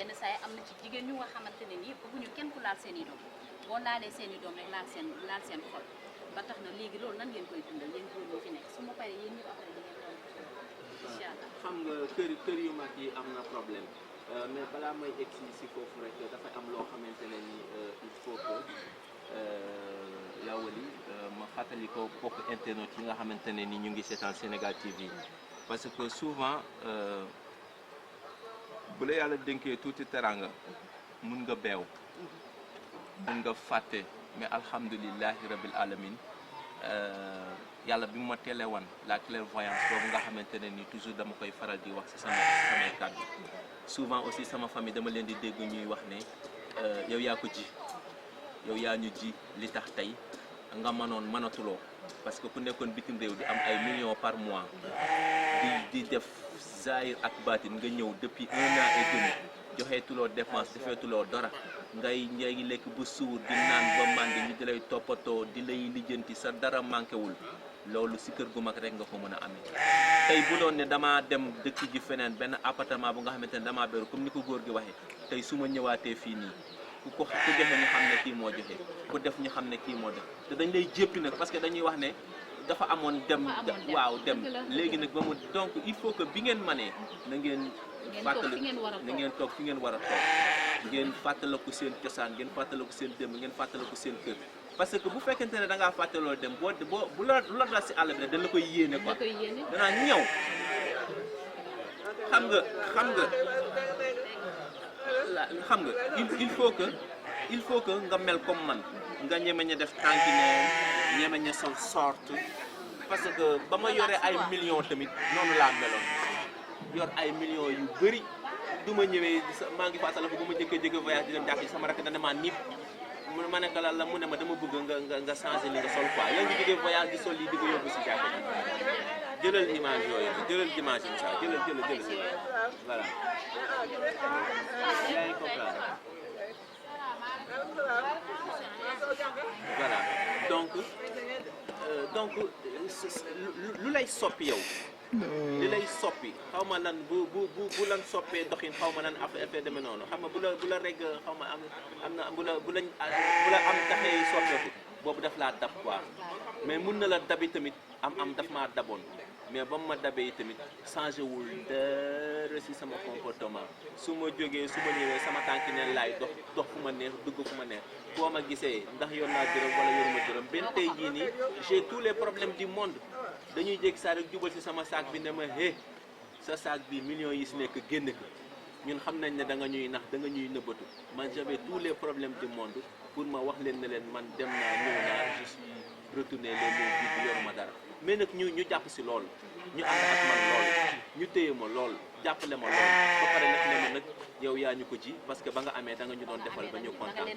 yenn saa yi am na ci jigéen ñu nga xamante ne nii bëgguñu kenn ku laal seen i doom boo laalee seen i doom rek laal seen xol ba tax na léegi loolu nan ngeen koy dundal yéen góor ñi fi nekk su ma paree yéen ñëpp après di ngeen doon incha allah. xam nga kër yu mag yi am na problème mais balaa may egg si foofu rek dafay am loo xamante ne ni il faut que Yawali ma fàttali ko bokk internet yi nga xamante ne ni ñu ngi seetaan Sénégal TV parce que souvent bu la yàlla dénkee tuuti teranga mun nga beew mun nga fàtte mais alhamdulilahi rabil alamin yàlla bi mu ma teelee wan la clairvoyance boobu nga xamante ne ni toujours dama koy faral di wax ci samay kàddu souvent aussi sama famille dama leen di dégg ñuy wax ne yow yaa ko ji yow yaa ñu ji li tax tey nga mënatuloo parce que ku nekkoon bitim réew di am ay millions par mois di def zahir ak baatin nga ñëw depuis 1 an et demi joxeetuloo dépense defeetuloo dara ngay lekk bu suur di naan ba màndi ñu di lay toppatoo di lay lijjanti sa dara manqué wul loolu si kër gu mag rek nga ko mën a amee tey bu doon ne damaa dem dëkk ji feneen benn appartement bu nga xamante ne damaa beru comme ni ko góor gi waxee tey su ma ñëwaatee fii nii ku joxe ñu xam ne kii moo joxe ku def ñu xam ne kii moo def te dañ lay jéppi nag parce que dañuy wax ne dafa amoon dem waaw dem léegi nag ba mu donc il faut que bi ngeen manee na ngeen fàttali na ngeen toog fi ngeen war a toog ngeen fàttaliku seen cosaan ngeen fàttaliku seen démb ngeen fàttaliku seen kër parce que bu fekkente ne da ngaa fàttaloo dem bu la dal si àll bi dañ la koy yéene quoi danaa ñëw xam nga il faut que nga mel comme man nga ñemeña def tànki ne ñemeña sol sorte parce que ba ma yore ay millions tamit noonu laa meloon yor ay millions yu bëri du ma ñëwee maa ngi fàttaliku bu ma jëkkee voyage di dem jàkk ci sama rakk dana maa nip ma ne ko la mu ne ma dama bëgg nga changé li nga sol quoi yow ngi jógee voyage di sol lii di ko yóbbu si jàkk jëlal image yooyu jëlal image yi sax jëlal voilà yaa ngi comprendre voilà donc lu lay soppi yow li lay soppi xaw ma lan bu lan soppee doxin xaw ma lan affaire demee noonu xam nga bu la reg xaw ma am na bu la am taxee soppeeku boobu daf laa dab quoi mais mun na la dabi tamit am daf maa daboon mais ba mu ma dabee tamit changé wul dara si sama comportement su ma jógee su ma ñëwee sama tànki neen laay dox fu ma neex dugg fu ma neex boo ma gisee ndax yor naa dërëm wala yoruma dërëm benn tey jii nii j'ai tous les problèmes du monde dañuy jéggi saa rek jubal si sama saak bi ne ma sa saak bi millions yi si nekk génn ko ñun xam nañ ne da nga ñuy nax da nga ñuy nëbbatu man j'avais tous les problèmes du monde pour ma wax leen ne leen man dem naa ñëw naa je suis retourné les mots bi yoruma dara mais nag ñu jàpp si loolu ñu ànd ak man loolu ñu téye ma loolu jàppale ma loolu ba pare nag ne ma nag yow yaa ñu ko ji parce que ba nga amee da nga ñu doon defal ba ñu kontaan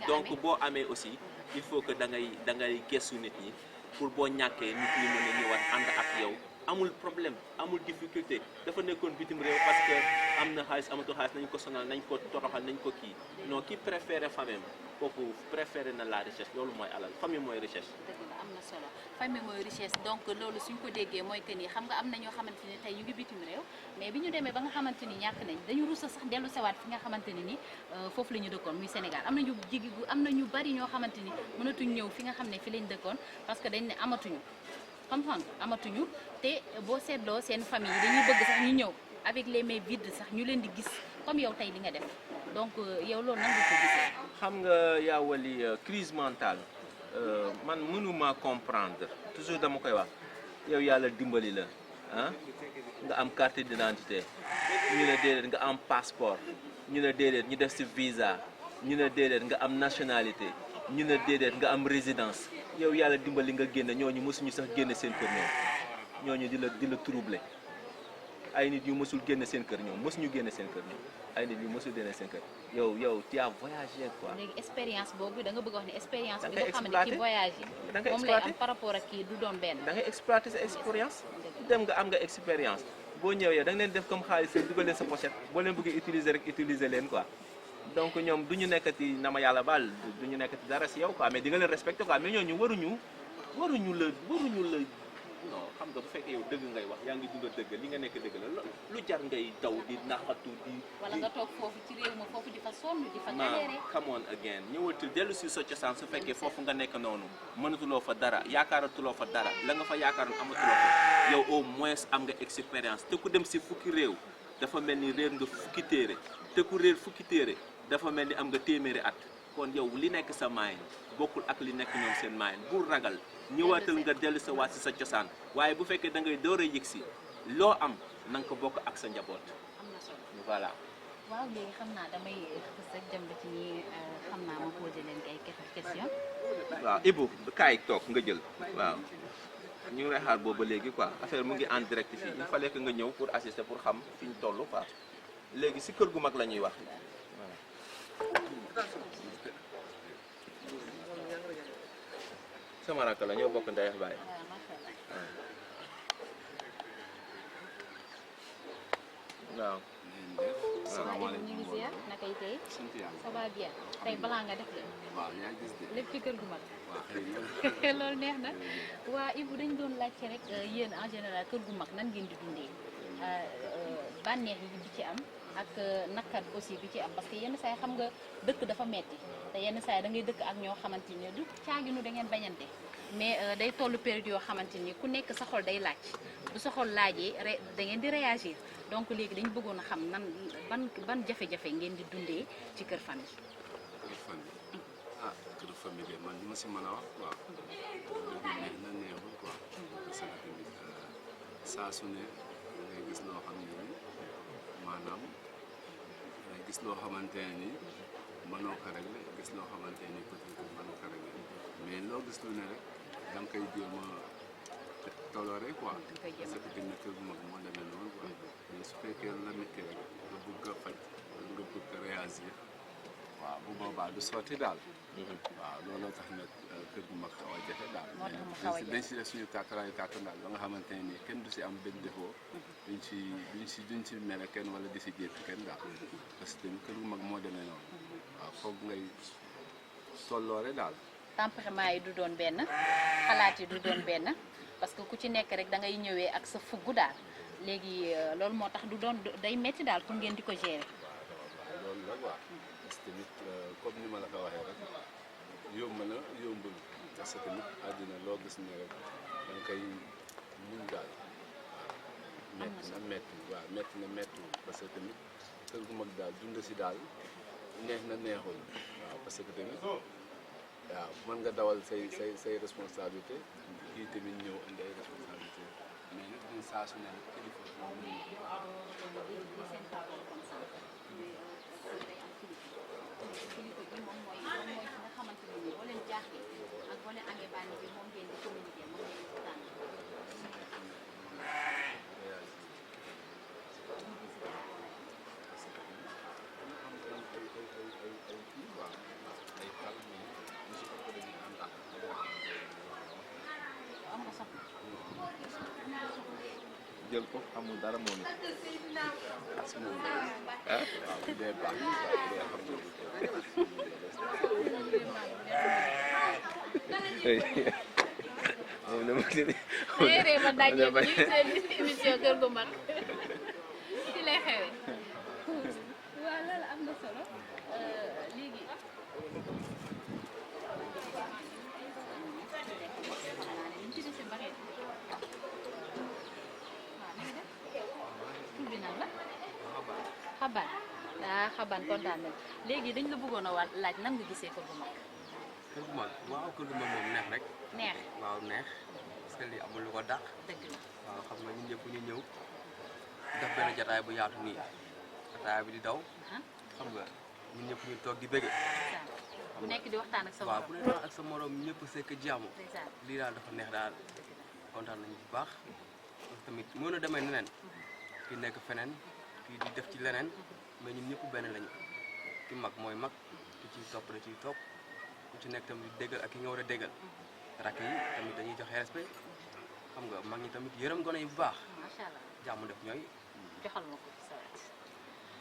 donc boo amee aussi il faut que da ngay gëstu nit ñi pour boo ñàkkee nit ñi mën a ñëwaat ànd ak yow amul problème amul difficulté dafa nekkoon bitim réew parce que am na xaalis amatul xaalis nañ ko sonal nañ ko toroxal nañ ko kii non ki préféré famille kooku préféré na la richesse loolu mooy alal famille mooy richesse. dëgg la am na solo famille mooy richesse donc loolu suñ ko déggee mooy que ni xam nga am na ñoo xamante ni tey ñu ngi bitim réew mais bi ñu demee ba nga xamante ni ñàkk nañ dañu rus a sax dellu sewaat fi nga xamante ni foofu la ñu dëkkoon muy Sénégal am na ñu bari ñoo xamante ni mënatuñ ñëw fi nga xam ne fi lañ dëkkoon parce que dañ ne amatuñu comprendre amatuñu te boo seetloo seen famille yi dañuy bëgg sax ñu ñëw avec les mains vides sax ñu leen di gis comme yow tey li nga def donc yow loolu nan nga ko gisee. xam nga yaa wali crise mentale man mënuma comprendre toujours dama koy wax yow yàlla dimbali la ah nga am carte d'identité ñu ne déedéet nga am passeport ñu ne déedéet ñu def ci visa ñu ne déedéet nga am nationalité ñu ne déedéet nga am résidence yow yàlla dimbali nga génn ñooñu mësuñu sax génn seen kër ñooñu di la troubler ay nit yu mësul génn seen kër ñoom mësuñu génn seen kër ñoom ay nit yu mësul génn seen kër yow tu as voyagé quoi. léegi expérience boobu da nga bëgg a wax ne expérience bi nga xam ne ci voyage yi moom lay am par rapport ak kii du doon benn. da ngay exploiter sa expérience dem nga am nga expérience boo ñëwee yow da nga leen def comme xaalis seen dugal leen sa pochette boo leen bëggee utiliser rek utiliser leen quoi donc ñoom du ñu nekkati na ma yàlla baal du ñu nekkati dara si yow quoi mais di nga leen respecté quoi mais ñooñu waruñu la non xam nga bu fekkee yow dëgg ngay wax yaa ngi dund dëgg li nga nekk dëgg la lu jar ngay daw di naxatu di. wala nga toog foofu ci réew ma foofu di fa sonn di fa galéré. come on again ñëwatul dellu si sa cosaan su fekkee foofu nga nekk noonu mënatuloo fa dara yaakaaratuloo fa dara la nga fa yaakaaroon amatuloo fa yow au moins am nga expérience te ku dem si fukki réew dafa mel ni réer nga fukki téere te ku réer fukki téere dafa mel ni am nga téeméeri at kon yow li nekk sa maayin bokkul ak li nekk ñoom seen maayin bul ragal ñëwaatal nga dellu sa waat si sa cosaan waaye bu fekkee da ngay door a yëg si loo am na nga ko bokk ak sa njaboot. am na solo voilà. waaw léegi xam naa damay xës rek dem ba ci ñi xam naa ma posé leen kay question. waaw Ibou kaay toog nga jël waaw ñu ngi lay xaar boobu ba léegi quoi affaire mu ngi en direct fii il fallait que nga ñëw pour assister pour xam fi ñu toll quoi léegi si kër gu mag la ñuy wax voilà. sama rakk la ñoo bokk ndey ak baay. waaw macha allah. waaw. salaamaaleykum ñu ngi ziar naka yi tey. sant yàlla. ça va bien tey balaa nga def leen. waaw yaa ngi gis de. lépp ci kër gu mag. waaw xëy na. loolu neex na waa Ibou dañ doon laajte rek yéen en général kër gu mag nan ngeen di dundee bànneex yi bi ci am ak nakkat aussi bi ci am parce que yenn saa yi xam nga dëkk dafa metti te yenn saa yi da ngay dëkk ak ñoo xamante ni du caaginu da ngeen bañante mais day tollu période yoo xamante ni ku nekk sa xol day laaj bu sa xol laajee da ngeen di réagir donc léegi dañ bëggoon a xam nan ban jafe-jafe ngeen di dundee ci kër famille. kër famille ah kër famille man li ma si mën a wax waaw dëgg neex na neexul quoi parce que tamit saa su ne da ngay gis loo xam ne ni maanaam da ngay gis loo xamante ne ni mënoo ko régler gis loo xamante ni peut-être mënoo ko régler mais loo gis lu ne rek da nga koy jéem a toléré quoi parce que tamit kër bu mag moo demee noonu quoi mais su fekkee la métti rek nga bëgg a faj wala nga bëgg a réagir waaw bu boobaa du sotti daal. waaw looloo tax nag kër gu mag xaw a jafe daal. moo tax mu xaw a jafe dañ si def suñu kàttan kàttan daal ba nga xamante ne nii kenn du si am benn défaut. duñ si mere kenn wala di si jéem kenn daal. parce que tamit kër gu mag moo demee noonu. waaw foog ngay tolloore daal. tempérament yi du doon benn xalaat yi du doon benn parce que ku ci nekk rek da ngay ñëwee ak sa fugg daal léegi loolu moo tax du doon day metti daal pour ngeen di ko gérer. loolu la quoi parce que tamit comme ni ma la ko waxee rek yomb na yombul parce que tamit àddina loo gis ne rek da nga koy muñ daal waaw metti na mettiwul parce que tamit kër gu mag daal dund si daal neex na neexul waaw parce que tamit waaw mën nga dawal say responsabilité kii tamit ñëw indi ay responsabilité mais nag dañ saa su ne kilifa moom kilifa gi moom mooy ki nga xamante ne nii boo leen jaaxlee ak boo leen amee bànn bi moom ngeen di communiquer moom ngeen di tànn. am nga sax. jël ko amul dara moom it. ah waaw bu dee baax na waaw bu dee xam moom dama tëdd. léeg-léeg ma daje ñu ngi seen émission kër gu mag ci lay xewee waaw loolu am na solo léegi. xaban xaban kontaan nañ léegi dañ la bëggoon a laaj nan nga gisee kër gu mag. kër gu mag waaw kër gu mag moom neex rek. neex waaw neex parce que lii amul lu ko dàq. dëgg la waaw xam nga ñun ñëpp ñu ñëw def benn jataay bu yaatu nii jataay bi di daw. xam nga ñun ñëpp ñu toog di bëgge. bu nekk di waxtaan ak sa morom waaw bu nekk ak sa morom ñëpp sekk jàmm. lii daal dafa neex daal kontaan nañu bu baax parce que tamit mën na demee neneen ki nekk feneen kii di def ci leneen mais ñun ñëpp benn lañu ki mag mooy mag ki ciy topp da ciy topp ku ci nekk tamit déggal ak ki nga war a déggal rakk yi tamit dañuy joxe respect xam nga mag ñi tamit yërëm gone yi bu baax. macha allah jàmm def ñooy. joxal ma ko sa wet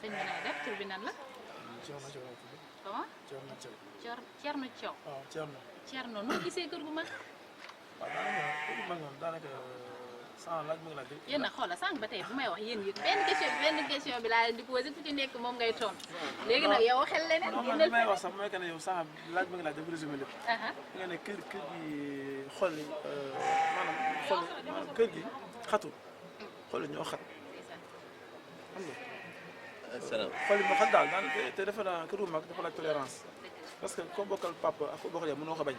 sëñ bi na def tur bi nan la. comment. Thierno Thiaw. waaw Thierno. Thierno noo gisee kër gu mag. waaw daanaka sans laaj mu ngi laaj. yéen nag xoolal sànq ba tey bu may wax yéen yëg benn question bi laa leen di posé ku ci nekk moom ngay tontu léegi nag yow waxel leneen. non man li may wax sax mooy que ne yow sànq laaj mu ngi laaj dafa résumé lépp. nga ne kër gi xol yi maanaam kër gi xatul xol yi ñoo xat xam nga. salaam xol yi moo xat daal daanaka te defe naa kër gu mag dafa laaj tolérance parce que koo bokkal papa ak koo bokkal yaay mënoo ko bañ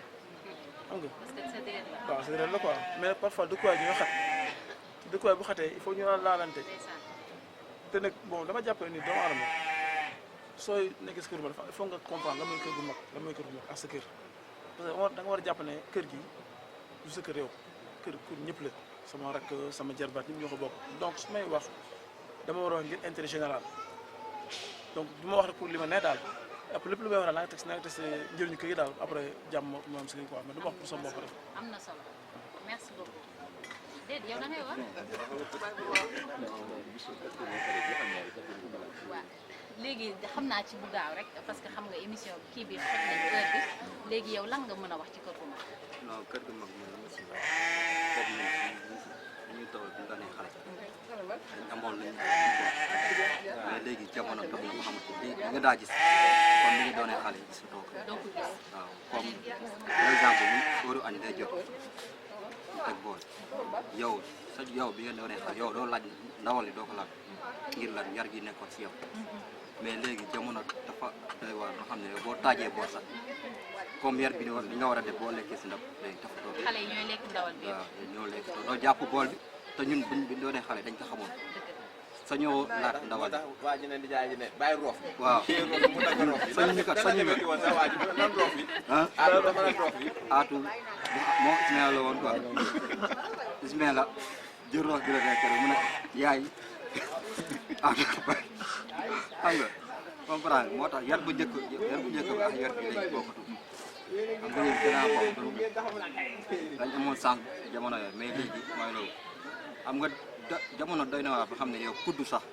xam nga. waaw c'est vrai la quoi mais parfois dëkkuwaay ñoo xat dëkkuwaay bu xatee il faut ñu laalante te nag bon dama jàpp ni doomu aadama sooy nekkee si kër gu mag il faut nga comprendre la mooy kër gu mag la mooy kër gu mag ak sa kër parce que da nga war a jàpp ne kër gi du sa kër yow kër ñëpp la sama rakk sama jarbaat ñëpp ñoo ko bokk donc su may wax dama waroon ngir intérêt général donc du ma wax rek pour li ma ne daal après lépp lu may wax daal naa ngi teg njëriñu kër yi daal après jàmm moom si quoi mais du ma wax pour sama bopp rek. am na solo merci beaucoup déedéet yow da ngay wax. waaw léegi xam naa ci bu gaaw rek parce que xam nga émission kii bi xoj nañu heure bi léegi yow lan nga mën a wax ci kër gu mag. non kër gu mag moom la ma si wax comme ñuy taw bi nga nee xale dañ amoon luñ mais léegi jamono dox na ba xamante ni nga daa gis kon ni ñu doonee xale yi si toog donc gis waaw comme par exemple ni heure añ day jot ñu teg bool yow bi nga doonee xale yow doo laaj ndawal yi doo ko laaj ngir lan yar gi nekkoon si yow mais léegi jamono dafa doy waar loo xam ne boo taajee bool sax comme yar bi li nga war a def boo lekkee si ndab léegi dafa toog xale yi ñooy lekk ndawal bi waaw ñoo lekk doo jàpp bool bi te ñun buñ doonee xale dañ ko xamoon sañoo laat ndawal waa ji ne di jaay ji ne bàyyi roof bi. waaw mu dagg roof bi. sañu kat sañu kat woon sa waa ji nan roof bi. ah aatu dafa nan roof bi. aatu moo Ismaïla la woon quoi Ismaïla jël roof bi la nekk mu ne yaay aatu xam nga comprendre moo tax yar bu njëkk bi ak yar bi léegi bokkatu xam nga yéen gannaaw boobu dañ amoon sànq jamono yooyu mais léegi mooy loolu xam nga jamono doy na waar ba xam ne yow kuddu sax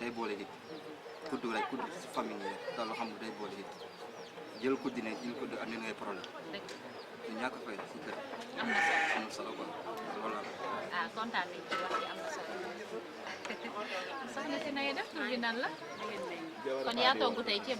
day boole nit kuddu rek kuddu si famille yi te loo xam ne day boole nit jël kuddu ne jël kuddu andi ngay problème ñu ñàkk fay si kër am na solo quoi loolu la. ah kontaan nañ ci wax yi am na solo soxna si na nga def tur bi nan la kon yaa togg tey ceeb